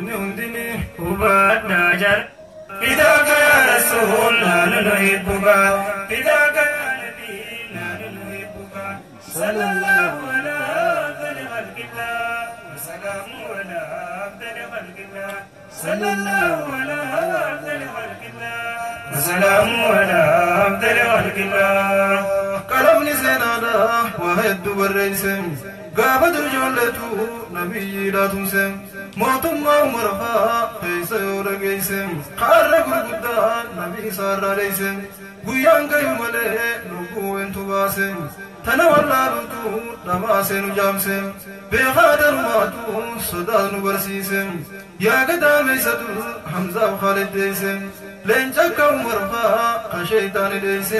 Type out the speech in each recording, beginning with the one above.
Namni hundini hubadhaa jara. فداك يا رسول نحن نحبك فداك يا نبي نحن نحبك صلى الله على أفضل خلق الله وسلام على أفضل خلق الله صلى الله على أفضل خلق الله وسلام على أفضل خلق الله. قلم سنانا وهد بالرئيس قابد رجولته نبي لا تنسى mootummaa Umar faa keessa yoo dhageesse qaarra gurguddaan nabi isaarraa dheeyse guyyaan gayu malee lubbuu entu baase tana wallaalutu dhamaase nu jaamse beekaa darumaatu sodaas nu barsiise yaa gadaameessa dur Hamzaaf Khaalid deeyse leenca akka Umar faa ka sheeytaani dheeyse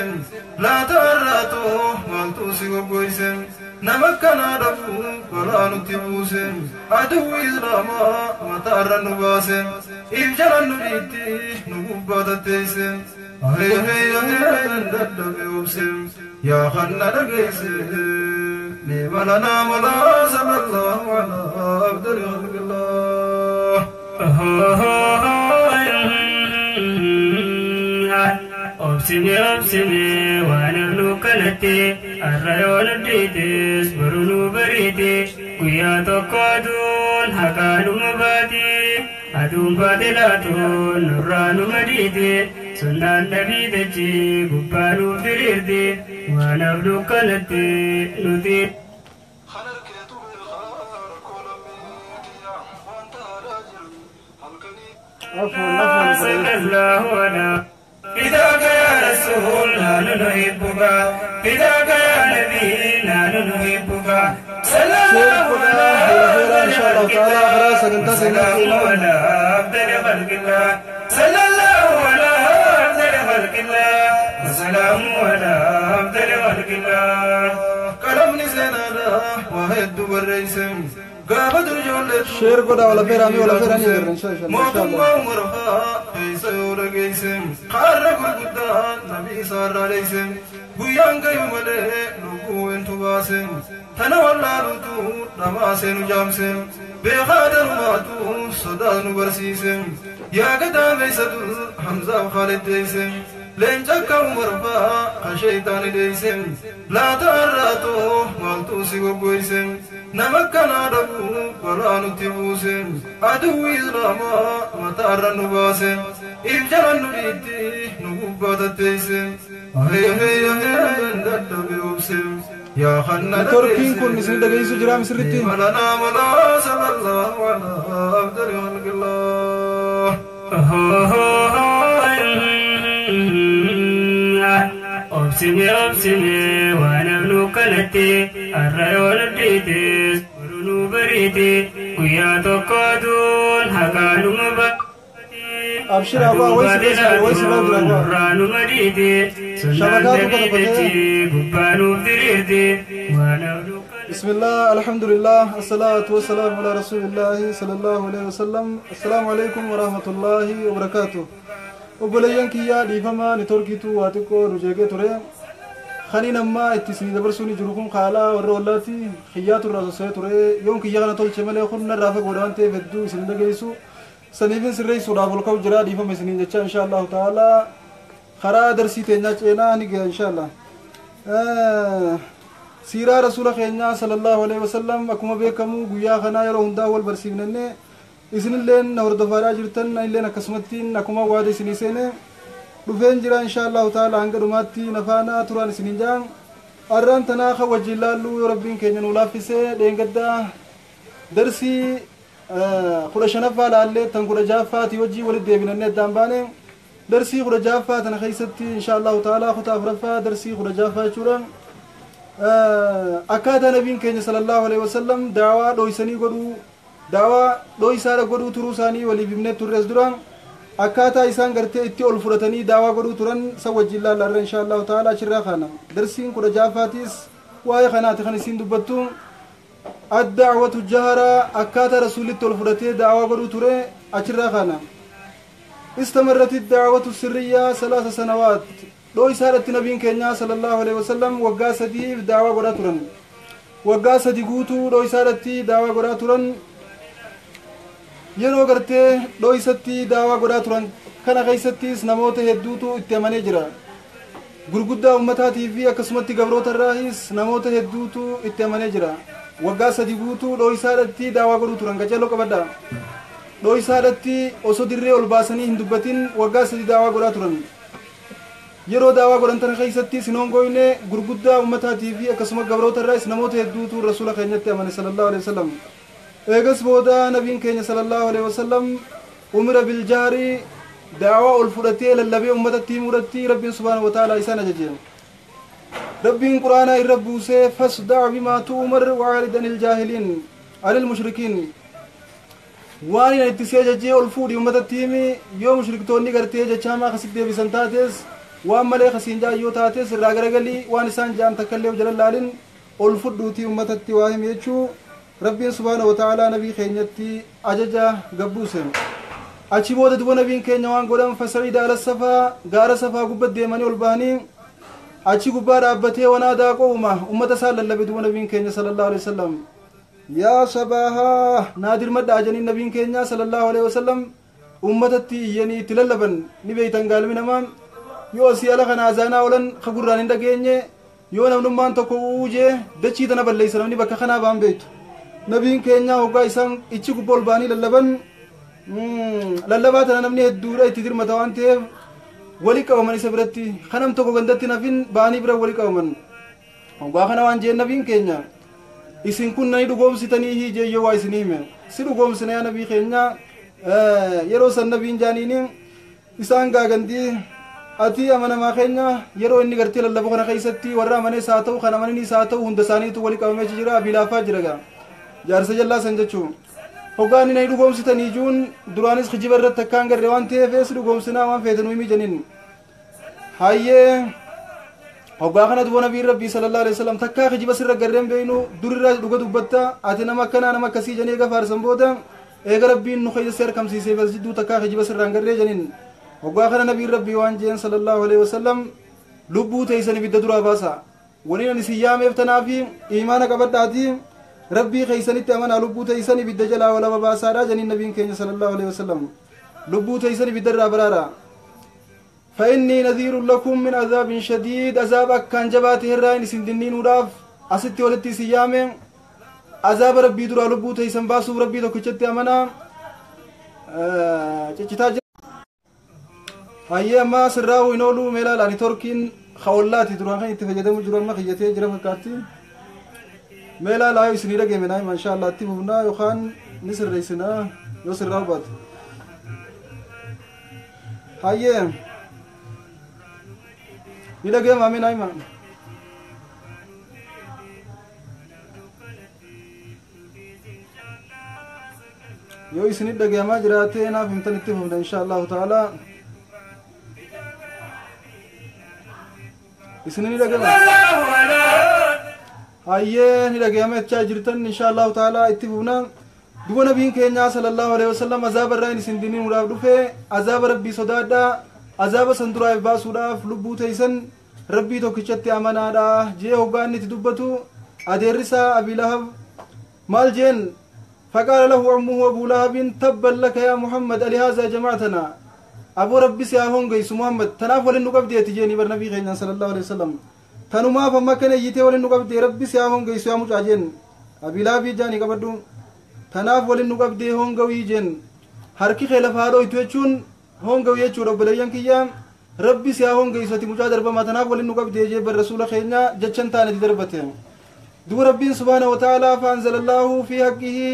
laata har'aatoo maaltu si goggoyse nama akkanaa dhabuu balaa nutti buuse aduwwi islaamaa mataarra nu baase if jala nu dhiitti nu gubbaa tatteeyse dadhabe obse yaa kanna dhageeyse limalanaa malaa sallallahu alaa afdali khalqillah. Obsime obsime waan nu kanatti har'a yoo nu dhiites boru nu bariite guyyaa tokko aduun haqaa numa baate aduun baate laatuun nurraa numa dhiite sunnaan nabii dachee gubbaa nuuf diriirte waan abduu kanatti nuti. صلى الله على فداك يا رسول نحن نحبك فداك يا نبي نحن نحبك صلى الله على أفضل خلق الله صلى الله على أفضل خلق الله وسلام على أفضل خلق الله. قلم سنانا وهد بالرئيس share godhaa wala feeraamii wala feeraanii garra insha Allah. Mootummaa Umar faa keessa yoo dhageesse qaarra gurguddaan nabi isaarraa dheeyse guyyaan gayu malee lubbuu entu baase tana wallaalutu dhamaase nu jaamse beekaa darumaatu sodaas nu barsiise yaa gadaameessa dur Hamzaaf Khaalid deeyse leenca akka Umar faa ka sheeytaani dheeyse laata har'aatoo maaltu si goggoyse nama akkanaa dhabuu balaa nutti buuse aduwwi islaamaa mataarra nu baase if jala nu dhiitti nu gubbaa tatteeyse dadhabe obse yaa kanna Networkiin kun isin dhageessu jira misirritti. malanaa malaa sallallahu alaa afdali khalqillah. Obsime obsime waan nu kanatti har'a yoo nu dhiites boru nu bariite guyyaa tokko aduun haqaa numa baate Abshir abbaa waysi waysi bira dura. Nurraa numa dhiite sunnaan Shabakaa tokko nabii tokko ta'e. dachee gubbaa nuuf diriirte waan nu بسم الله الحمد لله الصلاة والسلام على رسول الله صلى الله عليه وسلم السلام عليكم ورحمة الله وبركاته. Obboleeyyan kiyyaa dhiifamaa networkiitu waa xiqqoo nu jeeqee ture. Kaniin ammaa itti isinii dabarsuun jiru kun haalaa warra wallaatti kiyyaatu irraa sosso'ee ture. Yoon kiyya kana tolche malee kun narraa fagoodha waan ta'eef hedduu isin dhageessu. Saniifin sirreessuudhaaf ol ka'u jira dhiifama isiniin jecha insha Allahu ta'ala karaa darsii teenyaa ceenaa ni ga'a insha Allah. Siiraa rasuula keenyaa sallallahu alaihi wasallam akkuma beekamu guyyaa kanaa yeroo hundaa wal barsiifnenne isinilleen na hordofaadhaa jirtan anilleen akkasumattiin akkuma waada isinii seene dhufeen jira insha Allahu ta'ala hanga dhumaatti nafaana turaan isiniin jaan arraan tanaa kan wajjin laallu yoo rabbiin keenya nu laaffisee dheengaddaa darsii 15ffaa laallee tan 16ffaati wajjii walitti deebinannee addaan baane darsii 16ffaa tana keessatti insha Allahu ta'ala kutaa 4ffaa darsii 16ffaa jechuudha. Akkaataa nabiin keenya sallallahu alaihi wasallam daawaa dhoysanii godhuu daawaa dhoysaadha godhuu turuu isaanii waliif himnee turres duraan akkaataa isaan gartee itti ol fudhatanii daawaa godhuu turan san wajjin laallarra insha Allahu ta'ala achirraa kana darsiin 16ffaatis waa'ee kanaati kan isiin dubbattu addaawatu jahara akkaataa rasuulitti ol fudhatee daawaa godhuu ture achirraa kana. استمرت الدعوة السرية 3 سنوات dhoysaadhatti nabiin keenya sallallahu alaihi wasallam waggaa 3f daawaa godhaa turan waggaa 3 guutuu dhoysaadhatti daawaa godhaa turan. Yeroo gartee dhooysatti daawaa godhaa turan kana keessattis namoota hedduutu itti amanee jira. Gurguddaa ummataatii fi akkasumatti gabroota irraahis namoota hedduutu itti amanee jira. Waggaa 3 guutuu dhooysaadhatti daawaa godhuu turan. Qaceelloo qabadha. Dhooysaadhatti osoo dirree ol baasanii hin dubbatin waggaa 3 daawaa godhaa turan. Yeroo daawaa godhan tana keessatti sinoon goyne gurguddaa ummataatii fi akkasuma gabroota irraas namoota hedduutu rasuula keenyatti amane sallallahu alaihi wasallam. Eegas booda nabiin keenya sallallahu alaihi wasallam umira biljaarii daawaa ol fudhatee lallabee ummatatti himuudhatti rabbiin subhaanahu wa ta'ala isaan ajaje. Rabbiin quraanaa irra buusee fasda'a bimaa tu'umar wa'arid anil jaahiliin anil mushrikiin. Waan inni itti si ajajee ol fuudhi ummatatti himi yoo mushriktoonni gartee jechaamaa akkasitti deebisan taates waan malee kasiin jaayyoo taates irraa garagalii waan isaan ja'an takkallee jala laalin ol fudhuutii ummatatti waa himi jechuu rabbiin subhaanahu wa ta'ala nabii keenyatti ajaja gabbuuse. Achi booda duba nabiin keenya waan godhan fasa'ida ala safaa gaara safaa gubbat deemanii ol bahanii achi gubbaa dhaabbatee wanaadaa qowma ummata isaa lallabe duba nabiin keenya sallallahu alaihi wasallam. Yaa sabaahaa naadir maddaa janiin nabiin keenya sallallahu alaihi wasallam ummatatti iyyanii itti lallaban ni beeytan gaalmi namaa yoo asii ala kana azaanaa oolan ka gurraan hin dhageenye yoo namnummaan tokko uujee dachii tana balleessa namni bakka kanaa baan beektu. Nabiin keenya hoggaa isaan ichi gubbaa ol bahanii lallaban lallabaa tana namni hedduudha itti dirmata waan ta'eef walii qabaman isa biratti kanam tokko gandatti nafin bahanii bira walii qabaman. Hoggaa kana waan jeen nabiin keenya isin kun nani dhugoomsitanii hiijeeyyoo waa isin hime si dhugoomsina yaa nabii keenya yeroo san nabiin jaaniini isaan gaagandii ati amanamaa keenya yeroo inni gartee lallabu kana keessatti warra amanees haa ta'u kan amananiis haa ta'u hunda isaaniitu walii qabamee jira bilaafaa jira gaa jaarsa jallaa san jechuun. Hoggaan inni dhugoomsitanii juun duraanis kijiba irratti akkaan garre waan ta'eef ees dhugoomsinaa waan feetanuu himi janiin. Hayyee hoggaa kana duba nabiin rabbii sallallahu alaihi wasallam takkaa kijiba sirra garreen beeynu durirraa dhuga dubbatta ati nama akkanaa nama akkasii janii eega faarsan booda eega rabbiin nu keessa si harkamsiisee bas jidduu takkaa kijiba sirraan garree janiin. Hoggaa kana nabiin rabbii waan jeen sallallahu alaihi wasallam lubbuu teessan ibidda duraa baasa. Waliin ani si yaameef tanaafi iimaana qabadhaatii rabbii keeysanitti amanaa lubbuu teeysan ibidda jalaa walaba baasaadha janiin nabiin keenya sallallahu alaihi wasallam lubbuu teeysan ibidda irraa baraara. فإني نذير لكم من عذاب شديد عذاب أكان جباته الرأي سندنين وراف أستي ولتي سيامة عذاب ربي درا لبو تيسن باسو ربي دوكچتي أمنا چچتا هيا ما سراو إنولو ميلا لاني تركين خولاتي دران خين اتفجدم جران ما خيتي جرا فكاتي ميلا لا يسني رجع منا ما شاء الله تبونا يخان نسر رئيسنا يسر رابط هيا نلقى ما من أيمان يو يسني رجع ما جراتي أنا فهمت نتفهم إن شاء الله تعالى يسني رجع hayyee ni dhagayame achaa jirtan insha allahu ta'ala itti fufna. Duba nabiin keenya sallallahu alaihi wasallam azaaba irraa isin diniinuudhaaf dhufe azaaba rabbii sodaadhaa azaaba san duraa baasuudhaaf lubbuu teeysan rabbii tokkichatti amanaadha jee hoggaa inni itti dubbatu adeerrisaa Abii Lahab maal jeen faqaala lahu ammuhu Abuu Lahabin tabban laka yaa Muhammad alihaazaa jamactana aboo rabbi si haa hongeysu Muhammad tanaaf walin nu qabdeeti jeeni bar nabii keenya sallallahu alaihi wasallam tanumaaf amma kana iyyitee walin nu qabdee rabbi si haa hongeysu yaa mucaa jeen Abii Lahabii jaanii qabadhu tanaaf walin nu qabdee hongawii jeen harki kee lafa haa dhoytu jechuun hongawii jechuudha obboleeyyan kiyya rabbi si haa hongeysu ati mucaa darbamaa tanaaf walin nu qabdee jee bar rasuula keenya jechan taaneti darbate. Duba rabbiin subhaanahu wa ta'aalaa faanzalallahu fi haqqihi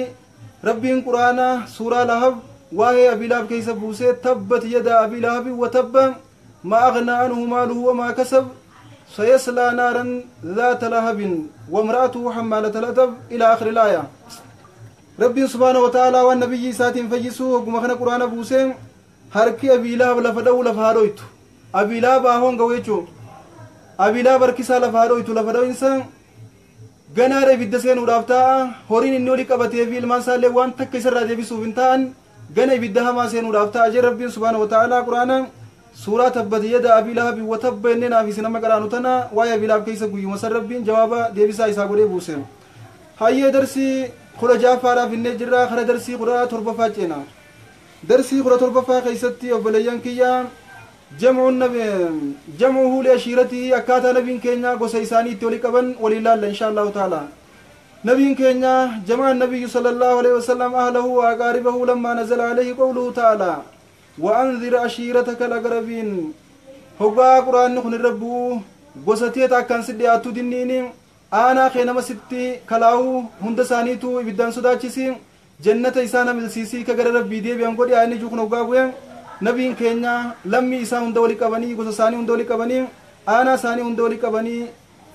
rabbiin quraana suuraa Lahab waa'ee Abii Lahab keessa buusee tabbat yadaa Abii Lahabi wa tabba maa aghnaa anhu maaluhu wa maa kasab سيصلى نارا ذات لهب وامرأته حمالة الحطب إلى آخر الآية. ربي سبحانه وتعالى والنبي ساتين فيسو وقم خنا قرآن بوسين هركي أبي لهب لفدو لفهارويت أبي لهب هون قويتو أبي لهب ركسا لفهارويت لفدو إنسان ganaara ibidda seenuudhaaf ta'a horiin inni olii qabatee fi ilmaan isaallee waan takka isarraa deebisuuf hin ta'an gana ibidda hamaa seenuudhaaf ta'a jee rabbiin subhaanahu wa ta'aalaa quraana suuraa tabbat yada abii lahabi wa tabba innee naaf isin amma qaraanu tana waa'ee abii lahab keessa guyyuma san rabbiin jawaaba deebisaa isaa godhee buuse. Hayyee darsii 16ffaadhaaf innee jirra kara darsii 17ffaa ceena darsii 17ffaa keessatti obboleeyyan kiyya جمع النبي جمعه لعشيرته أكاتا نبي كينيا غوسا إساني تولي قبن ولي الله إن شاء الله تعالى نبي كينيا جمع النبي صلى الله عليه وسلم أهله وأقاربه لما نزل عليه قوله تعالى وأنذر عشيرتك الأقربين هو قرآن نخن الرب غوساتي تاكان سدي أتو دينيني أنا خينما ستي كلاو هندسانيتو إبدان سداتشيسي جنة إسانا ملسيسي كغر ربي دي بيان قولي آيني جوخن وقابوين نبيين كينيا لمي إسا هندولي قبني غوسا هندولي قبني أنا ساني هندولي قبني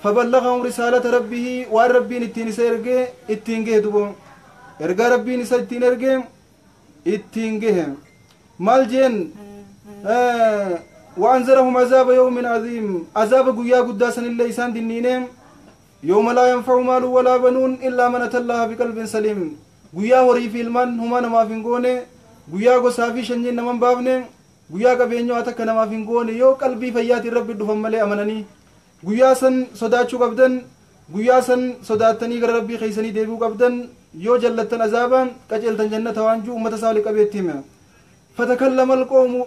فبلغهم رسالة ربه والربين التين سيرجع التين جه دبو إرجع ربين سيتين إرجع التين جه مالجين وأنذرهم عذاب يوم عظيم عذاب قويا قداسا اللي إسان دينين يوم لا ينفع مال ولا بنون إلا من أتى الله بقلب سليم قويا هوري في المان هما نما فينغونه guyyaa gosaa fi shanyiin naman baafne guyyaa qabeenyaa takka namaaf hin goone yoo qalbii fayyaatiin rabbi dhufan malee amananii guyyaa san sodaachuu qabdan guyyaa san sodaattanii gara rabbii keessanii deebi'uu qabdan yoo jallattan azaabaan qaceeltan jannata waan jiru ummata isaa walii qabeetti hime fatakallama alqoomu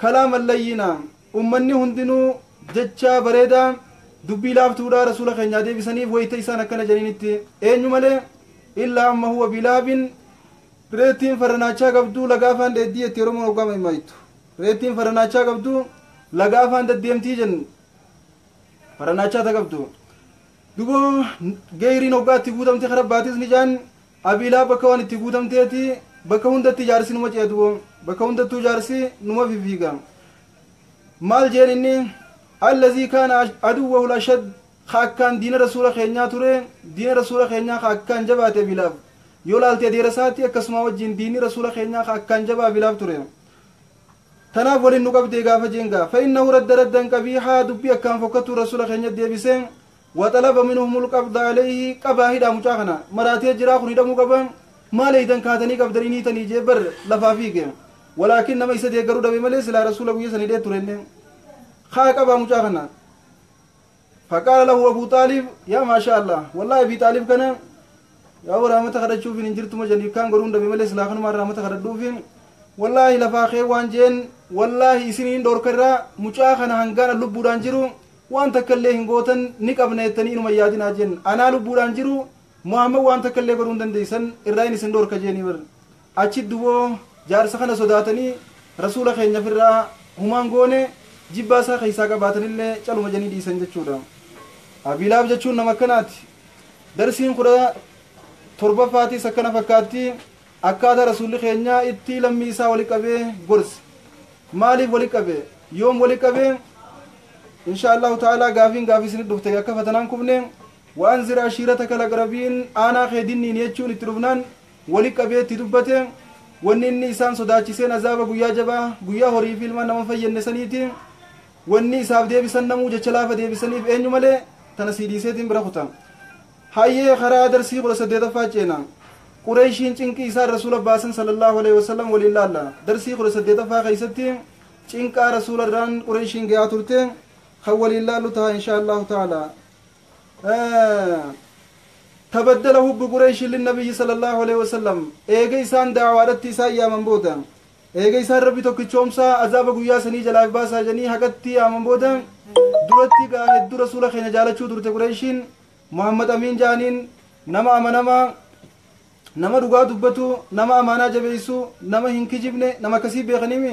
kalaaman layyinaa ummanni hundinuu jecha bareedaa dubbii laaftuudhaa rasuula keenyaa deebisaniif wayita isaan akkana jedhanitti eenyu malee illaa amma huwa bilaabin reettiin faranaachaa qabdu lagaa afaan deeddii jetti Oromoon hoggaama himaaytu reettiin faranaachaa qabdu lagaa afaan deddeemtii jennu faranaachaa ta qabdu dubo geeriin hoggaa itti guutamte kara baatis ni jaan abiilaa bakka waan itti guutamteeti bakka hundatti jaarsi numa ce'e dubo bakka hundattuu jaarsi numa fifiiga maal jeen inni allazii kaana aduwwahu lashad ka akkaan diina rasuula keenyaa ture diina rasuula keenyaa ka akkaan jabaate abiilaaf yoo laalte adeera isaatti akkasuma wajjin diinni rasuula keenyaa ka akkaan jabaa bilaaf ture tanaaf waliin nu qabdee gaafa jeengaa fa'innahu radda raddan qabiihaa dubbii akkaan fokkattuu rasuula keenya deebisee waxalaba minhumul qabda alayhi qabaa hidhaa mucaa kana maraatee jiraa kun hidhamuu qaba maal eeydan kaatanii qabdanii niitanii jee bar lafaa fiige walaakin nama isa deeggaruu dhabe malee silaa rasuula guyya san hidhee turenne haa qabaa mucaa kana فقال له أبو طالب يا ما شاء الله والله أبي طالب كان يا ورحمة خرجوا فين انجرتم جنب كان قرون دبي ملس لاخن ما رحمة خرجوا فين والله لفاخي وانجين والله سنين دور كرا مچاخنا هنغانا لبودان جرو وان تكله هنغوتن نقبنا يتني انو ميادين اجين انا لبودان جرو محمد وان تكله قرون دنديسن الراين سن دور كجيني بر اچي دبو جارس خنا سوداتني رسول خينيا فرا همان غونه جيباسا خيسا قباتن اللي چلو مجني ديسن جچودا ابيلاب جچون نمكنات درسين قرا 7ffaatis akkana fakkaatti akkaataa rasuulli keenyaa itti lammii isaa wali qabee gorse maaliif wali qabee yoom wali qabee insha allahu ta'ala gaafiin gaafii isin dhufte akka fatanaan kufne waanzir ashiirataka laqrabiin aanaa kee dinniin jechuun itti dhufnaan wali qabee itti dubbate wanni inni isaan sodaachiseen azaaba guyyaa jabaa guyyaa horii fi ilmaan nama fayyadne saniiti wanni isaaf deebisan namuu jecha laafa deebisaniif eenyu malee tana sii dhiiseetiin bira kuta hayyee karaa darsii 18ffaa ceena qureeshiin cinqii isaan rasuula baasan sallallahu alaihi wasallam waliin laalla darsii 18ffaa keessatti cinqaa rasuula irraan qureeshiin gahaa turte kan waliin laallu ta'a insha allahu ta'ala تبدل حب قريش للنبي صلى الله عليه وسلم eega isaan daawaadhatti isaan yaaman booda eega isaan rabbi tokkichoomsaa azaaba guyyaa sanii jalaaf baasaa jedhanii haqatti yaaman booda duratti gaa hedduu rasuula keenya jaalachuu turte qureeshiin Muhammad Amin jaaniin nama amanamaa nama dhugaa dubbatu nama amaanaa jabeessu nama hin kijibne nama akkasii beekanimi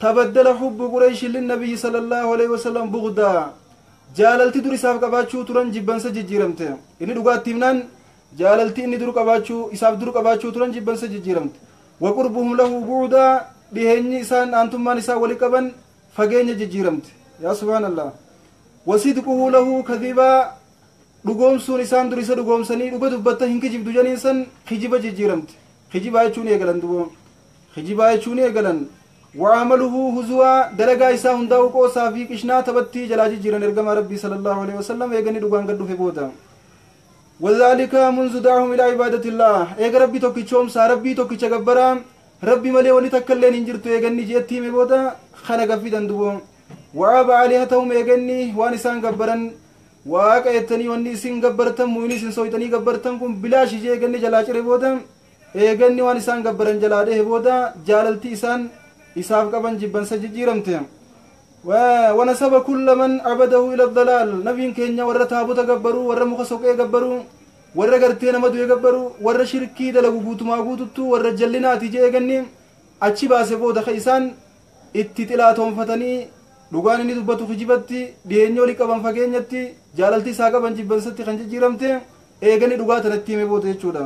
tabaddala hubbu qureeshi linnabiyyi sala allahu alaihi wasallam bugdaa jaalalti dur isaaf qabaachuu turan jibbansa jijjiiramte inni dhugaatti himnaan jaalalti inni dur qabaachuu isaaf dur qabaachuu turan jibbansa jijjiiramte waqurbuhum lahu buudaa dhiheenyi isaan aantummaan isaa wali qaban fageenya jijjiiramte yaa subhaanallah wasidquhu lahu kadhibaa dhugoomsuun isaan dur isa dhugoomsanii dhuga dubbatta hin kijibdu janiin san kijiba jijjiiramte kijibaa jechuun eegalan dubo kijibaa jechuun eegalan وعمله هزوا دلقا إسا هنداو قوسا في قشنا تبتي جلاجي جيران إرقما ربي صلى الله عليه وسلم يغني دوغان قدو في بودا وذلك منذ دعهم إلى عبادة الله إيغ ربي توكي چوم سا ربي توكي چغبرا ربي ملي وني تكلين انجرتو يغني جيتي مي بودا خنق في دندبو وعاب عليهتهم يغني وانسان غبرا Waaqa jettanii wanni isin gabbartan muyni isin sooytanii gabbartan kun bilaash ijee eeganni jalaa cire booda eeganni waan isaan gabbaran jalaa dhehe booda jaalalti isaan isaaf qaban jibbansa jijjiiramte. ونسب كل من عبده إلى الضلال نبي كينيا ورا تابوت غبرو ورا مخ سوقي غبرو ورا غرتي نمدو غبرو ورا شركي دلغو غوتما غوتتو ورا جلناتي جee eeganni achi baase booda ka isaan itti xilaatoonfatanii dhugaan inni dubbatu kijibatti dhiyeenya olii qaban fageenyatti jaalalti isaa qaban jibbansatti kan jijjiiramte eegani dhugaa tanatti hime booda jechuudha.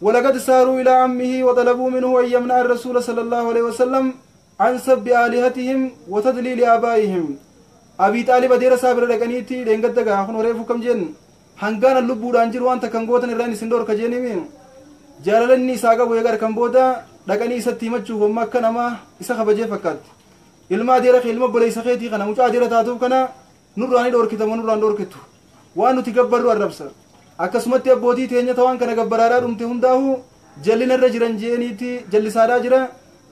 ولقد ساروا إلى عمه وطلبوا منه أن يمنع الرسول صلى الله عليه وسلم عن سب آلهتهم وتدليل آبائهم. أبي طالب دير صابر لقنيتي لينقدقا خن وريفو كم جن هنغان اللبودان jiru waan takkan gootan irraan isin dhorka jeenimi jaalalanni isaa qabu eegar kan booda dhaqanii isatti himachuuf amma akka namaa isa kabajee fakkaatti. Ilma adeera kee ilma obboleessa keetii kana mucaa adeera taatuuf kana nurraan ni dhorkitamoo nurraan dhorkitu waan nuti gabbarru arrabsa. Akkasumatti abbootii teenya tawaan kana gabbaraadhaa dhumte hundaahu jallina irra jiran jeeniiti jallisaadhaa jira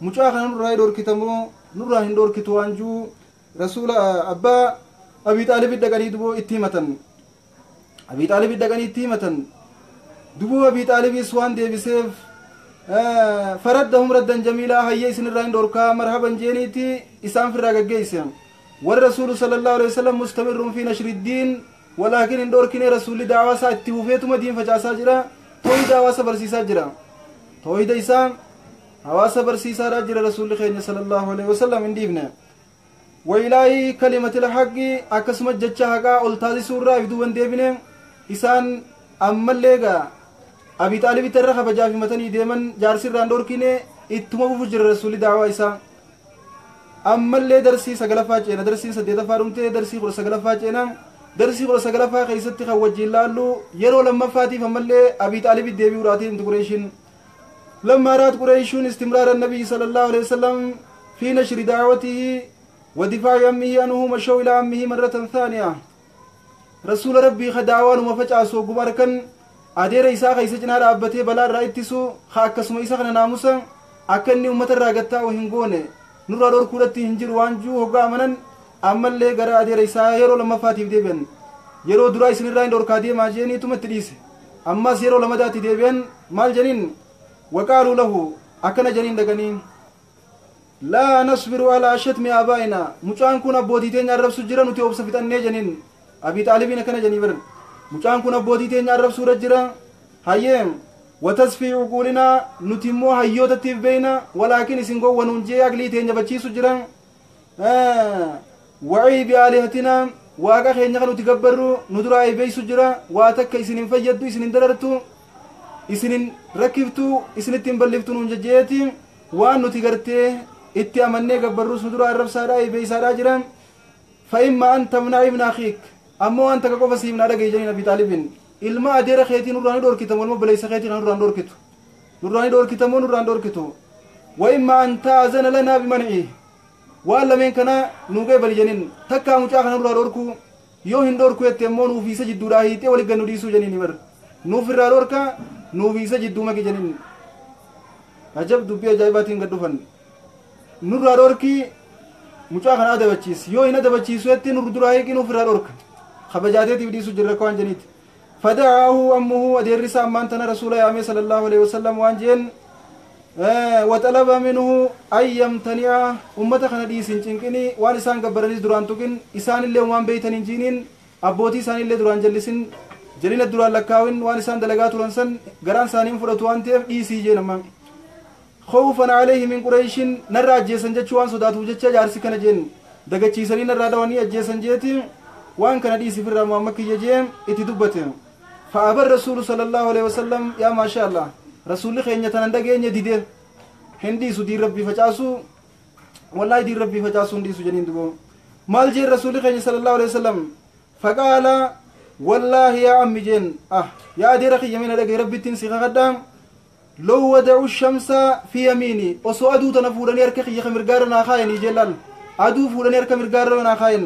mucaa kana nurraa dhorkitamoo nurraa hin dhorkitu waan juu rasuula abbaa Abii Xaalib dhaqanii duboo itti himatan. Abii Xaalib dhaqanii itti himatan duboo Abii Xaalibis waan deebiseef فردهم ردا جميلا هيا سن الرين دوركا مرحبا جينيتي إسام في الرقاقيس. والرسول صلى الله عليه وسلم مستمر في نشر الدين ولكن دوركني رسول دعوة ساتي مدين فجاسا جرا تويدا واسبر سيسا جرا تويدا إسام هواسبر سيسا راجل رسول خير صلى الله عليه وسلم انديفنا. وإلهي كلمة الحق أكسم جتشا حقا ألتازي سورة يفدوان ديبنا إسان أما الليغا أبي طالب ترخ بجافي متني ديمن جارسي راندور كيني اتما بفجر رسول دعوة إسا أما اللي درسي سقلفا جينا درسي سديدة فارمتي درسي خل سقلفا جينا درسي خل سقلفا خيستي خوجي لالو يرو لما فاتي فما اللي أبي طالب ديبي وراتي انت قريشين. لما رات قريشون استمرار النبي صلى الله عليه وسلم في نشر دعوته ودفاع عمه أنه مشوا إلى عمه مرة ثانية. رسول ربي خدعوان ومفجع سوق باركن adeera isaa keessa cinaa dhaabbatee balaa irraa ittisu haa akkasuma isa kana naamusa akka inni uummata irraa gattaa'u hin goone nurraa dhorkuudhatti hin jiru waan juu hoggaa amanan ammallee gara adeera isaa yeroo lammaffaatiif deebi'an. Yeroo duraa isinirraa hin dhorkaa deemaa jeeniituma itti dhiise. Ammas yeroo lamadaatti deebi'an maal jeniin waqaaluu lahu akkana jeniin dhaqanii laa nasbiru alaa shatmi aabaa'inaa mucaan kun abbootii teenya arrabsu jira nuti obsa fixannee jeniin. Abii Xaalibiin akkana jenii baran mucaan kun abbootii teenya arrabsuudha jira hayyee watasfii uquulinaa nuti immoo hayyootattiif beeyna walaakin isin gowwanuun jee aqlii teenya bachiisu jira waciibi aalihatinaa waaqa keenya kan nuti gabbarru nu duraa eebeeysu jira waa takka isin hin fayyaddu isin hin darartu isin hin rakkiftu isinitti hin balliftu nuun jejjeeti waan nuti gartee itti amannee gabbarruus nu duraa arrabsaadhaa eebeeysaadhaa jira. فإما أن تمنع ابن أخيك أما أنت كقف سيمنا رجع جنين أبي طالب إلما أدير خيتي نوراني دور كتام والما بليس خيتي نوران دور كتو نوراني دور كتام ونوران دور كتو وإما أن تأذن لنا بمنعه ولا من كنا نوجي بالجنين تكا مجاخ نوران دوركو يو هندوركو يتمون وفي سجد دوراهي تولي جنودي سو جنين بر نوفر دوركا نوفي سجد دوما كجنين عجب دبي عجائباتين قدوفن نوران دوركي mucaa kana adabachiis yoo hin adabachiisu jettee nur duraa eegin ofirraa dhorka kabajaateetiif dhiisu jirra akka waan jeniiti. فدعاه أمه أدير سامان تنا رسول الله صلى الله عليه وسلم وان جن وطلب منه أن يمتنع أمته خنا ديسين چنكني وان إسان قبرنيس دران تكن إسان اللي وان بيتن جينين أبوتي إسان اللي دران جلسين جلين الدران لكاوين وان إسان دلقات ولنسن قران سانين فرطوان تيف إيسي جينما خوفا عليه من قريش نرى جيسن جتشوان صداتو جتشا جارسي كان جين دقتشي سنين نرى دواني جيسن جيتي وان كان ديسي في الرمى مكي جيم اتدبتهم فأبى الرسول صلى الله عليه وسلم يا ما شاء الله رسول خينيا تنندقين يديده هندي سو دي ربي فجاسو والله دي ربي فجاسو هندي سو جنين دبو مال جي الرسول خينيا صلى الله عليه وسلم فقال والله يا عمي جين يا دي رخي يمين لك ربي تنسي غدام لو ودعوا الشمس في يميني وسو أدو تنفورني أركخي يخمر خاين جلال أدو فورني أركمر غارنا خاين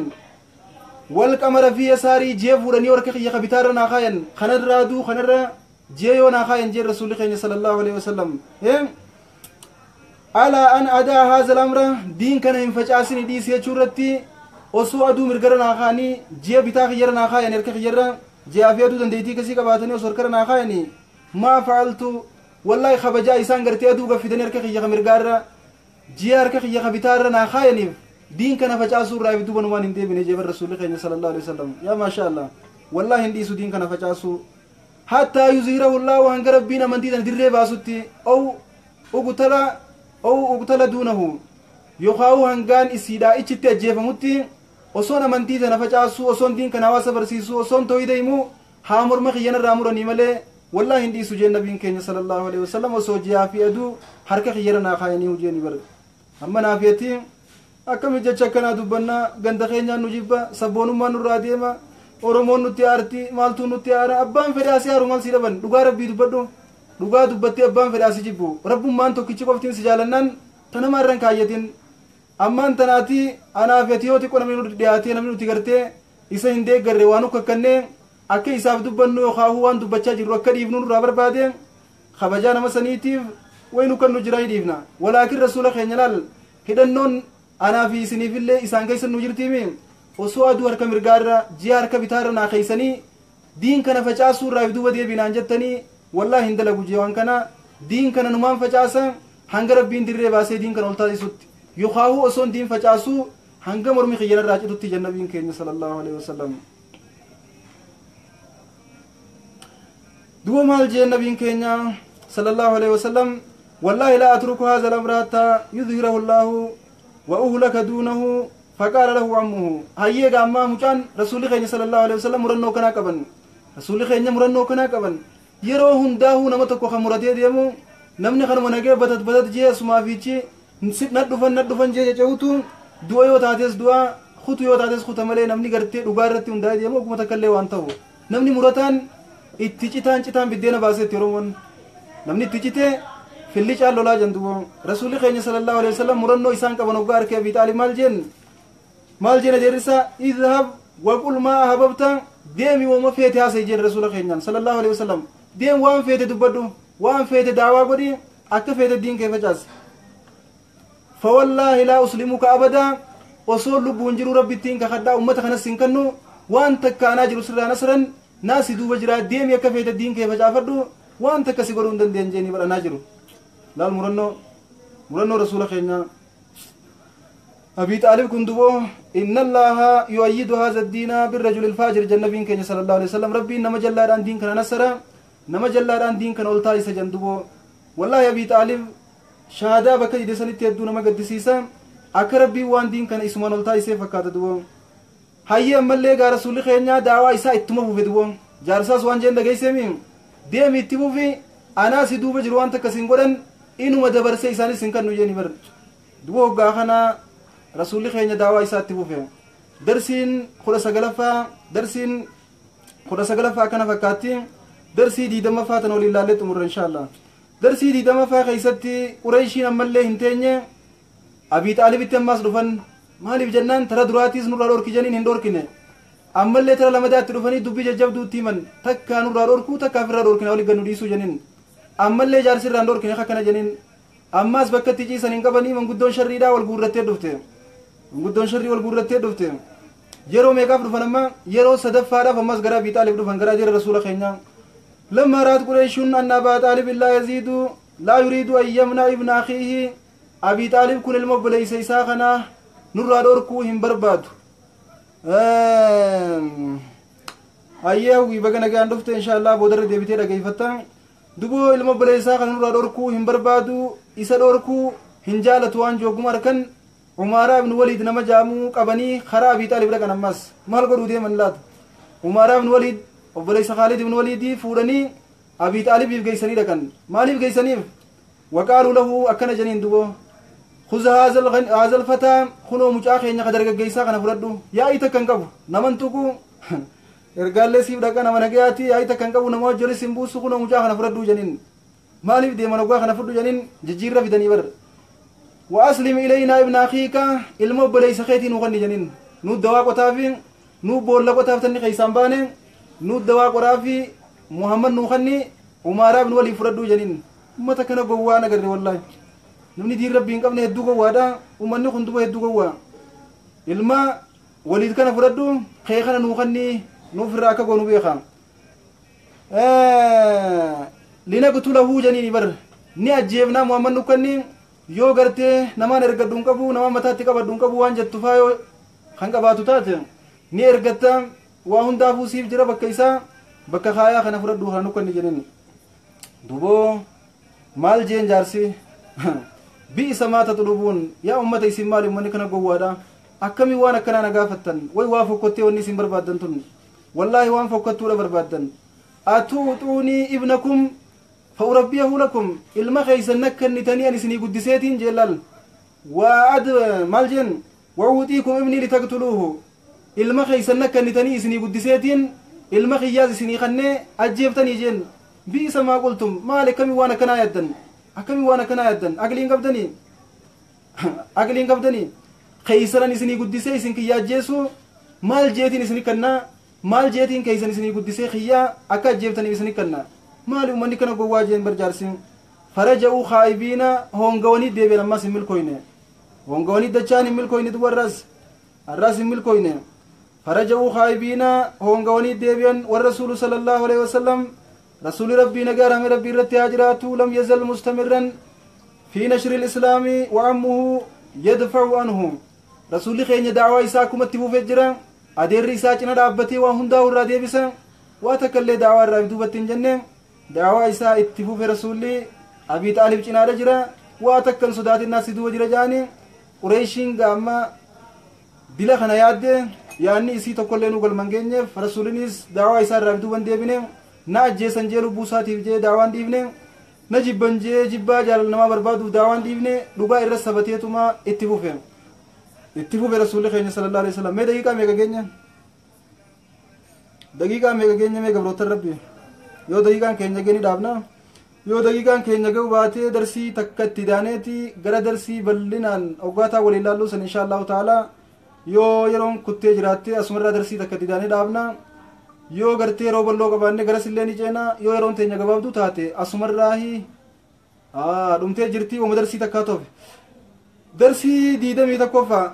والقمر في يساري جي فورني وركخي يخبتارنا خاين خنر أدو خنر جيونا خاين جي رسول الله صلى الله عليه وسلم على أن أداء هذا الأمر دين كان ينفجأسني دي سيچورتي Osoo aduu mirgara naa kaanii ji'a bitaa kiyyara naa kaayanii harka kiyyarra ji'aa fi aduu dandeettii kasii qabaatanii osoo harkara naa kaayanii maa facaltu wallaahi kabajaa isaan gartee aduu gaffidanii harka kiyya ka mirgaarra ji'a harka kiyya ka bitaarra naa kaayaniif diin kana facaasuu irraa if duuba numaan hin deebine jeeban rasuulli keenya sallallahu alaihi wasallam. Yaa maasha Allah, wallaahi hin dhiisu diin kana facaasuu hattaa yuzhirahu Allahu hanga rabbiin amantii tana dirree baasutti ow ugtala ow ugtala duunahu yookaan hangaan isiidhaa ichitti ajjeefamutti osoon amantii tana facaasuu osoon diin kana hawaasa barsiisuu osoon tooyida himuu haa morma kiyyanarraa muranii malee wallaahi hin dhiisu jeen nabiin keenya sallallahu alaihi wasallam osoo ji'aa fi aduu harka kiyyara naa kaayanii hujeeni bara amma naafiyatti akkami jecha akkanaa dubbannaa ganda keenyaan nu jibba sabboonummaan nurraa deema oromoon nutti aarti maaltu nutti aara abbaan fedhe asii aaru maal si dhaban dhugaa rabbii dubbadhu dhugaa dubbattee abbaan fedhe asii jibbu rabbummaan tokkichi qoftiin si jaalannaan tanama irran kaayyatin ammaan tanaati anaaf ati yoo xiqqoo namni nu dhiyaatee namni nuti gartee isa hin deeggarre waan ukkakkanne akka isaaf dubbannu yookaan waan dubbachaa jirru akka dhiifnu nurraa barbaade kabajaa nama saniitiif waynu kan nu jiraa hin dhiifna walaakin rasuula keenya laal hidhannoon anaa fi isiniifillee isaan keessa nu jirtiimi osoo aduu harka mirgaarra ji'a harka bitaarra naa keeysanii diin kana facaasuu irraa if duuba deebinaan jettanii wallaahi hin dalagu jee waan kana diin kana numaan facaasa hanga rabbiin dirree baasee diin kana ol taasisutti yookaan osoon diin facaasuu hanga mormi kiyyanarraa citutti jennabiin keenya sallallahu alaihi wasallam. Duuba maal jeen nabiin keenya sallallahu alaihi wasallam wallaahi laa atruku haadha al-amra hattaa yudhirahu Allahu wa uhlaka duunahu فقال له عمه هيا غاما مچان رسول الله صلى الله عليه وسلم مرنو كنا قبن رسول الله مرنو كنا قبن يرو هنداهو نما تكو خمرتي ديمو نمني خنم نغه بتت بتت جي اسما فيچي ندفن ندفن جي جوتو دو يو تاتس دوا خطو يو تاتس خطو ملي نمني غرتي دوغارتي هندا ديمو كما تكلي وان تاو نمني مرتان اتچتان چتان بدينا باسه تيرومون نمني تچته فلي چالولا جندو رسول الله صلى الله عليه وسلم مرنو إسان قبن وغار كي ابي طالب مال جن مال جن جرسا اذهب وقل ما احببت ديمي وما فيتي هاسي جن رسول الله صلى الله عليه وسلم ديم وان فيتي دبدو وان فيتي دعوة غدي اك فيتي دين كيف جاز فوالله لا اسلمك ابدا وصول لبون جرو ربي تين كخدا امته خنس سنكنو وان تكانا جرو سرا نصرا ناس دوب جرا ديم يك فيتي دين كيف جافدو وان تكسي غرون دندن جيني برنا جرو لال مرنو مرنو رسول الله أبي طالب كندبو إن الله يؤيد هذا الدين بالرجل الفاجر جنبين كن صلى الله عليه وسلم ربي نما جلال دين كان نصر نما جلال دين كان أولتا يسجندبو والله يا أبي طالب شهادة بك جدسني تيدو نما قدسيسا أكربي وان دين كان اسمان أولتا يسفكات دبو هيا أمالي غا رسول خيرنا دعوة إسا اتمفو في دبو جارساس وان جند غيسمين ديم اتمفو في أنا سيدوب جروان تكسين قدن إنو مدبر سيساني سنكن نجيني بر دبو غاخنا رسول خيرنا دعوة إسا اتمفو في درسين خلاص غلفا درسين خلاص غلفا كان فكاتي درسي دي دم فاتن ولله لتمر إن شاء الله درسي دي دم فا خيستي قريشين أمالي هنتيني أبي طالب التماس دفن مالي بجنان ترى دراتيز نور الأورك جنين هندوركنه أمالي ترى لما دات دفني دبي جاب دوتي من تكا نور الأوركو تكا فر الأوركنا ولي جنوديسو جنين أمالي جارسير هندوركنه خكنا جنين أماس بكتي جي سنين كبني من قدون شريدا والغورتي دفته من قدون شري والغورتي دفته يرو ميقاف دفن أما يرو صدف فارا فماس غرا أبي طالب دفن غرا جير رسول خينا لما رأت قريش أن أبا طالب لا يزيد لا يريد أن يمنع ابن أخيه أبي طالب كن المقبل إساخنا نور الأوركو هم برباد أيه ويبغى نجان دفت إن شاء الله بودر ديبتي رجيفتا دبو المقبل إساخنا نور الأوركو هم بربادو إسا الأوركو هنجالة وان جوجمار كن عمارة بن وليد نما جامو قبني خرا أبي طالب ركن أمس مال قرودي من لاد عمارة بن وليد وبليس خالد بن وليد فورني أبي طالب يبغيسني ركن مالي يبغيسني وقالوا له أكن جنين دبو خذ هذا الفتى خنو مجاخ إن قدر جيسا كنا فردو يا إيتا كنكبو نمنتكو إرجال لسيب دكان من جاتي يا إيتا كنكبو نمو جلس سيمبوس خنو مجاخ كنا فردو جنين مالي بدي منوجا كنا فردو جنين جزيرة في دنيبر وأسلم إلينا ابن أخيك المو بليس خيتي نغني جنين نو دواء قطافين نو بولا قطاف تني خيسان بانه نو دواء قرافي محمد نوخني عمارة بن ولي فردو جنين ما تكنا جوانا قرر والله نمني دير ربي إنكم نهدو جوادا ومن نخندو هدو جوا الماء Waliid kana fudhadhu kee kana nuu kanni nuuf irraa akka goonu beeka. Linaqtulahu janiini bar ni ajjeefnaa Muhammad nu kanni yoo gartee namaan ergadhu hin qabu nama mataatti qabadhu hin qabu waan jettu faa yoo kan qabaatu taate ni ergatta waa hundaafuu siif jira bakka isaa bakka kaayaa kana fudhadhu kana nu kanni jedhani. Duboo maal jeen jaarsi bi'isa maa taxlubuun yaa ummata isin maali ummanni kana gowwaadha akkamii waan akkanaa na gaafattan way waa fokkottee wanni isin barbaaddan tun wallaahi waan fokkottuudha barbaaddan atuuxuunii ibnakum fa'urabbiyahu lakum ilma keeysan nakkannitanii an isinii guddiseetiin jeellal waa ad maal jeen wa'uuxiikum ibnii litaqtuluuhu ilma keeysan nakkannitanii isinii guddiseetiin ilma kiyyaas isinii kannee ajjeeftanii jeen bi'isa maa qultum maal akkamii waan akkanaa yaaddan akkamii waan akkanaa yaaddan aqliin qabdanii aqliin qabdanii keeysanan isinii guddisee isin kiyyaa ajjeesu maal jeetiin isinii kannaa maal jeetiin keeysan isinii guddisee kiyyaa akka ajjeeftaniif isinii kannaa maali ummanni kana gowwaa jeen barjaarsin faraja'uu khaa'ibiina hongawanii deebi'an ammas hin milkooyne hongawanii dachaan hin milkooyne duba arraas arraas hin milkooyne faraja'uu khaa'ibiina hongawanii deebi'an warrasuulu sallallahu alaihi wasallam rasuuli rabbii nagaa rahme rabbii irratti haa jiraatu lam yazal mustamirran fi nashri lislaami wa ammuhu yadfacu anhu rasuulli keenya dacwaa isaa akkumatti fufee jira adeerri isaa cina dhaabbatee waan hundaa irraa deebisa waa takka illee dacwaa irraa duubatti hin jenne dacwaa isaa itti fufe rasuulli Abii Xaalib cinaadha jira waa takka hin sodaatinaa si duuba jira jaani Qureeshiin gaamma dila kana yaadde yaanni isii tokkollee nu galman geenyeef rasuulinis dacwaa isaa irraa duuba hin deebine na ajjeesan jee lubbuu isaatiif jee dacwaan dhiifne na jibban jee jibbaa jaalala namaa barbaaduuf dacwaan dhiifne dhugaa irra sabateetuma itti fufe itti fufe rasuulli keenya sallallahu alaihi wasallam. Mee daqiiqaa meeqa geenya daqiiqaa meeqa geenya mee gabroota rabbi yoo daqiiqaan keenya geeni dhaabna yoo daqiiqaan keenya ga'u baatee darsii takka itti daaneeti gara darsii bal'inaan oggaataa waliin laalluu san insha allahu ta'ala yoo yeroon kuttee jiraatte asumarraa darsii takka itti daanee dhaabna yoo gartee yeroo bal'oo qabaanne garas illee ni ceena yoo yeroon teenya gabaabduu taate asumarraahi dhumtee jirtii wama darsii takkaa toofe darsii 21ffaa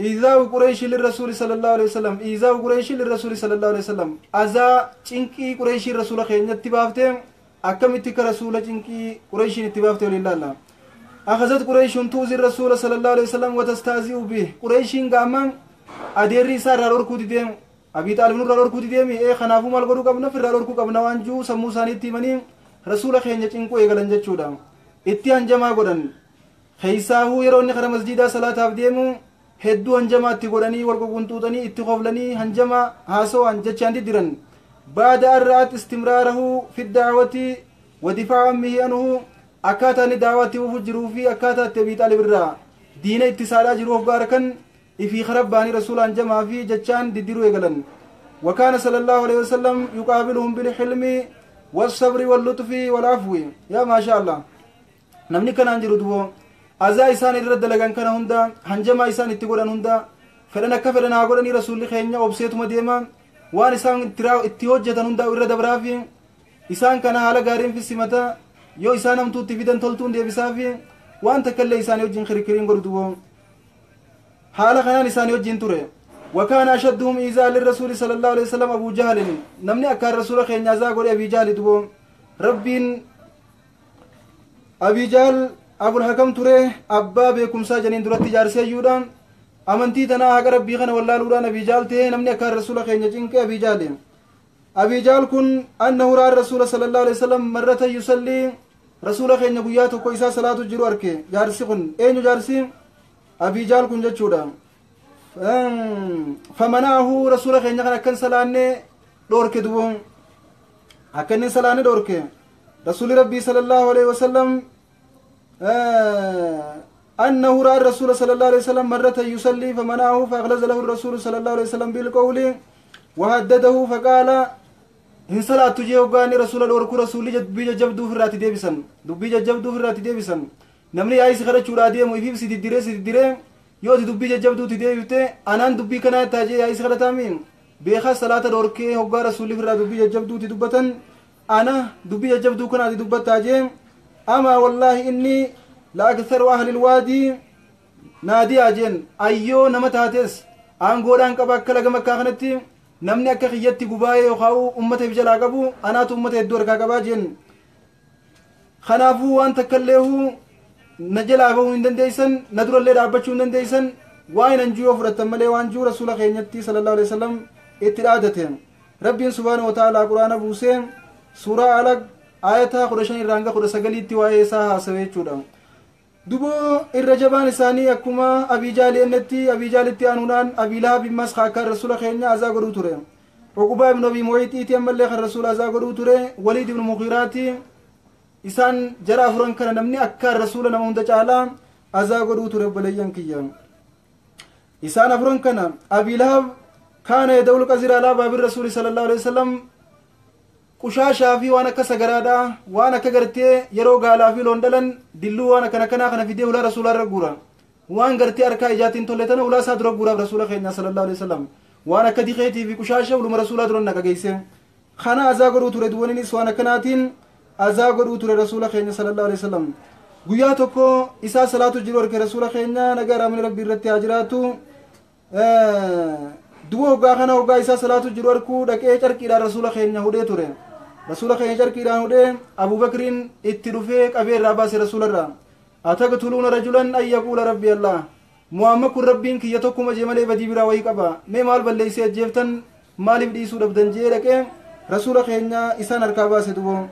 إيذاء قريش للرسول صلى الله عليه وسلم إيذاء قريش للرسول صلى الله عليه وسلم أذى چنكي قريش الرسول خينيا اتبافتهم أكمتك رسول چنكي قريش اتبافته لله الله أخذت قريش توزي الرسول صلى الله عليه وسلم وتستهزئ به قريش قاما أديري سار روركو ديم أبي طالب نور روركو ديم إيه خنافو مال غرو قبنا في روركو قبنا وانجو سمو سانيتي مني رسول خينيا چنكو إيغلن جچودا اتيان جما غدن خيساهو يرون خر مسجد صلاة أبديمو hedduu hanjamaa itti godhanii wal ququnxuuxanii itti qoflanii hanjama haasawaan jechaan diddiran baada arra'at istimraarahu fi dacwati wa difaaca ammihi anhu akkaataa inni dacwaatti fufu jiruu fi akkaataa itti Abii Xaalib irraa diina itti saadhaa jiru of gaarakan ifii karabbaanii rasuula hanjamaa fi jechaan diddiruu eegalan وكان صلى الله عليه وسلم يقابلهم بالحلم والصبر واللطف والعفو يا ما شاء الله نمني كان انجرو دبو أزا إسان الرد لغان كان هندا هنجما إسان اتقودان هندا فلنا كفلنا أقولني رسول خينيا أبسيت مديما وان إسان اتوجتان هندا ورد برافي إسان كان حالا غارين في السمتا يو إسان أمتو تفيدن تلتون دي بسافي وان تكالي إسان يوجين خريكرين قردوهم حالا خنان إسان يوجين توري وكان أشدهم إيذاء للرسول صلى الله عليه وسلم أبو جهل نمني أكار رسول خينيا زا قولي أبي جهل دبو ربين أبي جهل أبو الحكم توري أبا بكم ساجنين درت جارسي يودان أمنتي تنا هاجر ربي خنا ولا لودان أبي جهل تي نمني أكار رسول خينيا جنك أبي جهل أبي جهل كن أنه رأى الرسول صلى الله عليه وسلم مرة يصلي رسول خينيا قياته كويسا صلاة جرو أركي جارسي كن أين جارسي أبي جهل كن جتشودا فمنعه رسول خينيا كان كن سلاني دورك دوم أكن سلاني دورك رسول ربي صلى الله عليه وسلم أنه رأى الرسول صلى الله عليه وسلم مرة يصلي فمنعه فأغلظ له الرسول صلى الله عليه وسلم بالقول وهدده فقال إن صلاة تجيه قاني رسول الله وركو رسول بيجا جبدو في الراتي ديبسن دبيجا جبدو في الراتي ديبسن نمني عايز خرج شورا ديم ويفيب سيدي ديري سيدي ديري يوتي دبيجا جبدو تديبته أنان دبي كنا تاجي عايز خرج تامين بيخا صلاة دوركي هوغا رسول في الراتي دبيجا جبدو تدبتن أنا دبيجا جبدو كنا تدبت تاجي أما والله إني لا أكثر أهل الوادي نادي أجن أيو نمتاتس Aangoodhaan qaba akka laga Makkaa kanatti namni akka kiyyatti gubaa'ee yookaan ummata if jalaa qabu anaatu ummata hedduu harkaa qabaa jeen. Kanaafuu waan takkalleehu na jalaa bahuu hin dandeessan, na durallee dhaabbachuu hin dandeessan, waan hin anjuu yoo fudhattan malee waan juu rasuula keenyatti sallallahu alaihi wasallam itti dhaadate. Rabbiin subhaanahu wa ta'aalaa quraana buusee suuraa Alaq ayataa 15 irraa hanga 19tti waa'ee isaa haasawe jechuudha. Duboo irra jabaan isaanii akkuma Abii Jaali ennetti Abii Jaalitti aanuudhaan Abii Lahab immas akka rasuula keenya azaa godhuu ture. Uqubaa ibn Abii Mu'iixiiti ammallee kan rasuula azaa godhuu ture. Waliid ibn Mugiiraati. Isaan jara afuran kana namni akka rasuula nama hunda caalaa azaa godhuu ture obboleeyyan kiyya. Isaan afuran kana Abii Lahab kaana yada'ul qazira alaa baabi rasuuli sallallahu alaihi wasallam qushaashaa fi waan akka sagaraadhaa waan akka gartee yeroo gaalaa fi loon dhalan dilluu waan akkana kanaa kana fidee hulaa rasuulaa irra guura. Waan gartee harkaa ijaatiin tolle tana hulaa isaa dura guuraaf rasuula keenya sallallahu alaihi wasallam waan akka diqeetii fi qushaasha huluma rasuulaa dura naqa geesse. Kana azaa godhuu ture duwwaninis waan akkanaatiin azaa godhuu ture rasuula keenya sallallahu alaihi wasallam. Guyyaa tokko isaa salaatu jiru harka rasuula keenya nagaa raamni rabbii irratti haa jiraatu. Duba hoggaa kana hoggaa isaa salaatu jiru harkuu dhaqee carqiidhaan rasuula keenya hudhee ture. Rasuula keenya carqiidhaan hudhee Abubakriin itti dhufee qabee irraa baase rasuula irraa. Ataqtuluuna rajulan an yaquula rabbi Allah. Muhammad kun rabbiin kiyya tokkuma jee malee badii biraa wayii qaba. Mee maal balleessee ajjeeftan maaliif dhiisuu dhabdan jee dhaqee rasuula keenya isaan harkaa baase duboo.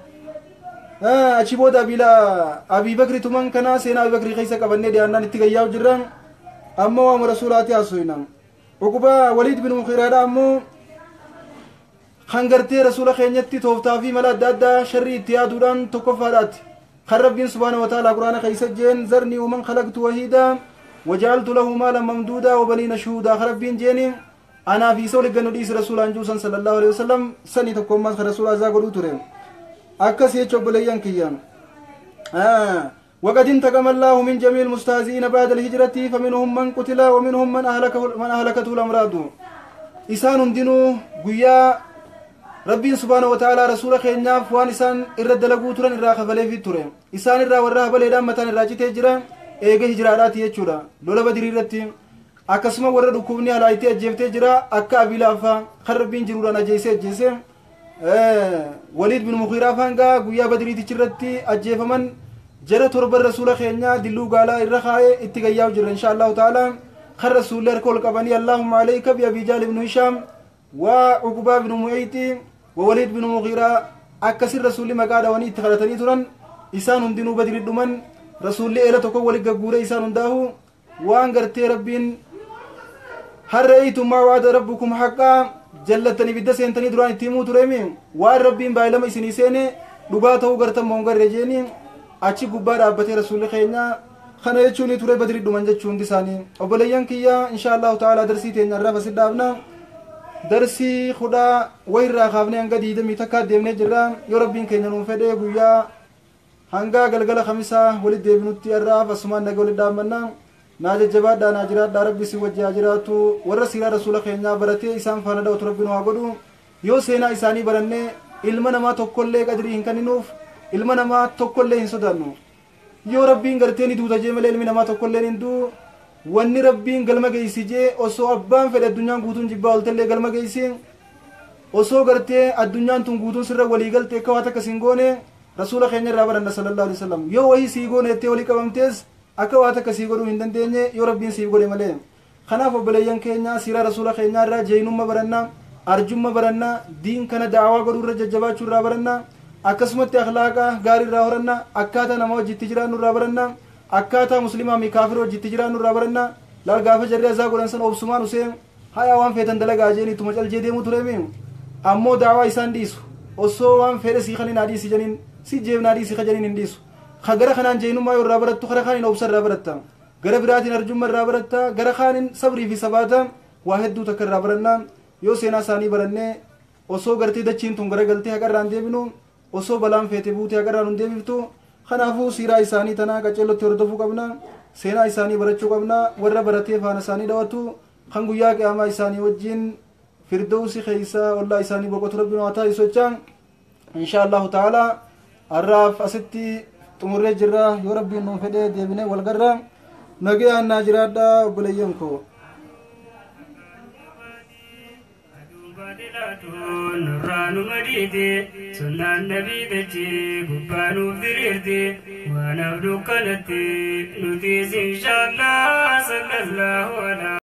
Achi booda Abii Bakri tuman kana seenaa Abii Bakrii keessa qabannee dhiyaannaan itti gayyaa jirra. Amma waama rasuulaati haasofna. Uqubaa Waliid bin Muqiiraadha ammoo kan gartee rasuula keenyatti tooftaa fi mala adda addaa sharrii itti yaaduudhaan tokkoffaadhaati. Kan Rabbiin subhaanahu wa ta'aalaa quraana keessa jeen zarnii waman khalaqtu wahiidaa waja'altu lahu maalan mamduudaa wa baniina shuhuudaa kan Rabbiin jeeni anaa fi isa walitti gannu dhiisi rasuulaan juusan sallallahu alaihi wasallam sanii tokkommaas kan rasuula azaa godhuu ture. Akkas jecha obboleeyyan kiyya. وقد انتقم الله من جميع المستهزئين بعد الهجرة فمنهم من قتل ومنهم من أهلكته الأمراض. إسان دينو قيا ربي سبحانه وتعالى رسول خيرنا فوان إسان إرد لقو ترن إرى خفلي في ترن إسان إرى وراه بل إدام متان إرى جتة هجرة إيجا هجرة يجورا لولا بدري رتي أكسما ورد ركوبني على إتي أجيبت هجرة أكا أبي لافا خربين جرورا نجيسة جيسة وليد بن مغيرة فانغا قيا بدري تجرتي أجيف من جرى ترب الرسول خيرنا دلو قالا الرخاء اتقياو جر إن شاء الله تعالى خر رسول الله كل قبني اللهم عليك بأبي جهل بن هشام وعقبة بن معيط ووليد بن مغيرة أكسر رسول مقادة وني اتخلتني ترن إسان دينو بدر الدمن رسول الله إلى تقوى ولقبورة إسان داهو وأن قرتي ربين هل رأيتم ما وعد ربكم حقا جلتني بدسين تني دران تيمو ترمي وان ربين بايلما إسني سيني دباته قرتم مونغر رجيني achi gubbaa dhaabbatee rasuulli keenya kana jechuun ture badri dhuman jechuun isaanii obboleeyyan kiyya insha Allahu ta'ala darsii teenya irraa fasid dhaabna darsii kudha wayirraa kaafnee hanga 21 deemnee jirra yoo rabbiin keenya nuun fedhe guyyaa hanga galgala khamisaa walitti deebinutti irraa asumaan nagaa walitti dhaabmanna naa jajjabaadhaa naa jiraadhaa rabbi si wajji haa jiraatu warra siiraa rasuula keenyaa baratee isaan faana dhawatu rabbi nu haa godhu yoo seenaa isaanii barannee ilma namaa tokkollee qadrii hin kenninuuf ilma namaa tokkollee hin sodaannu yoo rabbiin gartee ni duuta jee malee ilmi namaa tokkollee hin duu wanni rabbiin galma geessi jee osoo abbaan fedhe addunyaan guutuun jibbaa oltallee galma geessi osoo gartee addunyaan tun guutuun sirra walii galte akka waa takka siin goone rasuula keenya irraa baranna sallallahu alaihi wasallam yoo wayii sii goone jettee walii qabamtees akka waa takka sii godhuu hin dandeenye yoo rabbiin siif godhe malee kanaaf obboleeyyan keenya siiraa rasuula keenyaa irraa jeenumma baranna arjumma baranna diin kana daawaa godhuu irra jajjabaachuu irraa baranna akkasumatti akhlaaqa gaarii irraa horanna akkaataa nama wajjitti jiraannu irraa baranna akkaataa muslimaa fi kaafira wajjitti jiraannu irraa baranna laal gaafa jarri azaa godhan san obsumaan usee haya waan feetan dalagaa jeeni ittuma caljee deemuu tureemi ammoo daawaa isaan dhiisu osoo waan fedhe sii kanin haadhiisi janiin si jeebna haadhiisi ka janiin hin dhiisu ka gara kanaan jeenummaa yoo irraa barattu kara kaaniin obsa irraa baratta gara biraatiin arjumma irraa baratta gara kaaniin sabrii fi sabaata waa hedduu takka irraa baranna yoo seenaa isaanii barannee osoo gartee dachiin tun gara galtee haqa irraan deebinu osoo balaan feete buutee haqa irraan hin deebiftu kanaafuu siiraa isaanii tanaa qaceellotti hordofuu qabna seenaa isaanii barachuu qabna warra baratee faana isaanii dhawatu kan guyyaa qiyaamaa isaanii wajjin firdawsi keessa ollaa isaanii boqotu rabbiin haa taasisu jechaan insha Allahu ta'ala har'aaf asitti xumurree jirra yoo rabbiin nuun fedhee deebinee wal garra nagayaan naa jiraadhaa obboleeyyan koo. Baaxilaatuun nurraa nu madiite sunnaan nabii dachee gubbaa nuuf diriirte waan abduu kanatti nutis inshaallah sallallahu alaa.